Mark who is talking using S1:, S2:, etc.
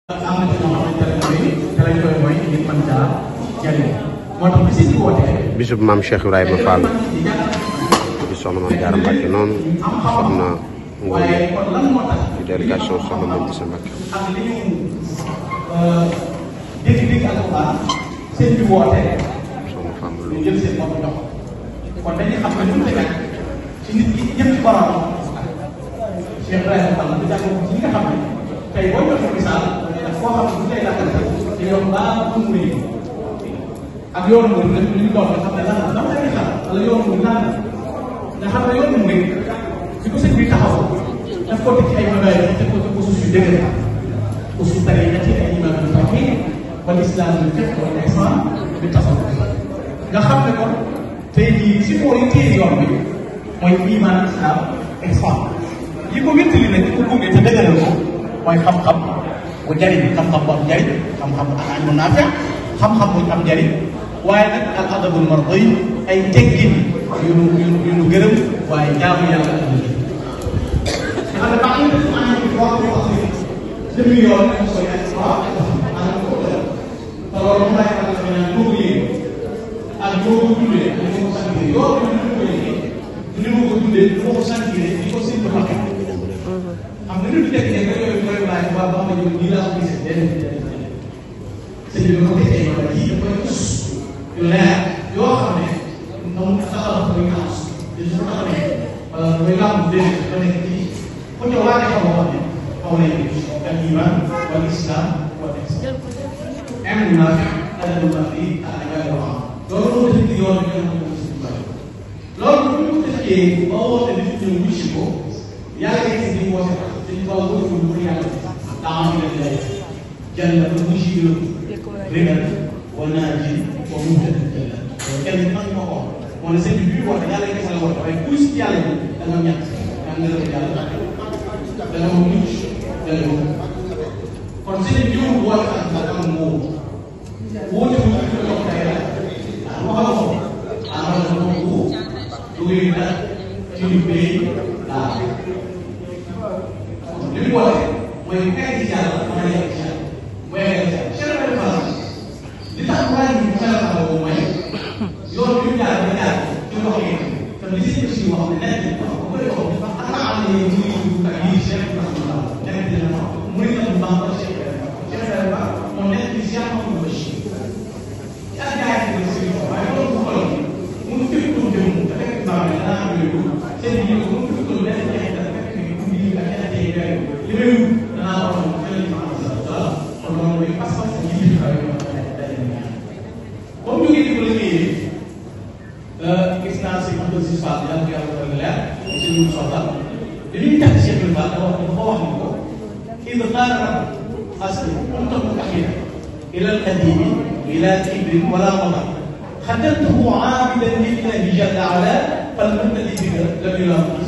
S1: am na ci ñoo xamante ne lañ koy mooy ngir mën caa jëriñ moo tax bis yi wootee.
S2: bisub maam Cheikh Ibrahima Fall di soxna Maam Jaara Mbàkke noonu soxna Ngoye di délégation soxna Maam Issa Mbàkke.
S1: ak li ñu dégg-dégg alxuraan seen bi wootee.
S2: soxna Fane
S1: ñu jël seen bopp jox kon dañuy xam ne ñu ngi lay ci nit ki jëm ci borom Cheikh Ibrahima Fall di jàng ci ñi nga xam ne tey boo joxee misaal foo xam ne bu tey laajal te yow baa bu mu ak yoonu mu ne li ñu doon nga xam ne lan la dama lay xaar wala yoonu mu naan nga xam ne yoonu mu fi ko sëñ bi taxaw daf ko teg ci ay mabay teg ko ci usus yu dëgër usus tariqati ay iman bi tawhid wal islam bi fiqh wal ihsan bi tasawuf nga xam ne kon tey jii si foo yi téye yoon bi mooy iman islam ihsan yi ko wéttali nag ko gunge te dëgëral ko mooy xam-xam bu jariñ xam-xam bu am jariñ xam-xam bu naafi xam-xam bu am jariñ waaye nag al adabul mardi ay teggin yu nu gërëm waaye jaamu yàlla ak ñu xam ne baax na maa ngi wax wax ni demi yoon ak sooy ak waaw maanaam ko te loolu mu lay xam ne ñaan boobu yéen ak boobu dundee ni ma ko santee yoon bi ñu ko yéen ni ma ko dundee ni ma ko santee ni ko seen xam nga lu nekk ne yooyu mooy laaj ba ba ma ñëw nii laa ko gisee déedéet sëñ bi ma ko defee wala yii da koy tus yu leer yoo xam ne moom taxaw na koy xaas te su taxaw ne wala koy làmb déedéet ba nekk ci ko ca waajee xam boo xam ne xaw nañ al iman wal islam wal ihsan am na adadu nafi ak ay wax loolu moo tax yoon bi nga xam ne loolu bu ñu defee ba woote nit ñëw wicc ko yàlla yegg si woote dañu ko wóor fu mu yàlla daa am leen lay jàll ba mu ci régal wa naaji wa muhtadi jalla kenn man ma ko moo ne sëñ bi woote yàlla yegg la woote waaye kuy si yàlla bi da nga ñàkk da nga la yàlla da nga mucc da nga kon sëñ bi ñëw woote ak da am moo woote mu ci ko tay la wax ko ala ko du ngi da ci li bay la li mu woote mooy kay ci yàlla mën a yegg ci yàlla mooy yegg ci yàlla Cheikh Ibrahima li tax waa ji ñu xelal xam ko mooy yoon bi ñu jaar ba jaar ci wax yi te li si si wax ne nekk wax ko bëri wax dafa am ne ñu ngi ak yi Cheikh Ibrahima nekk dina wax mu ne ñu baax ko Cheikh Ibrahima Cheikh Ibrahima moom nekk ci Cheikh Mamadou Bachir ci ak gaay yi ci si waaye loolu bu xool mu fi ko dem te fekk baax na dana am lu seen ñu ko mu fi ko benn jeex li may wut danaa wax moom xëy na ñu kon loolu mooy pas-pas yi ñu xaw a comme ñu ngi déglu liggéey gis naa si am si Fall yàlla ko yàlla defal leer si lu soxla dañuy tax Cheikh Ibrahima dafa wax ni ko إذا قال أصل كنت متحيا إلى القديم بلا كبر ولا مضى خدمته عابدا لله جل وعلا فالمبتدئ بك لم يلاقي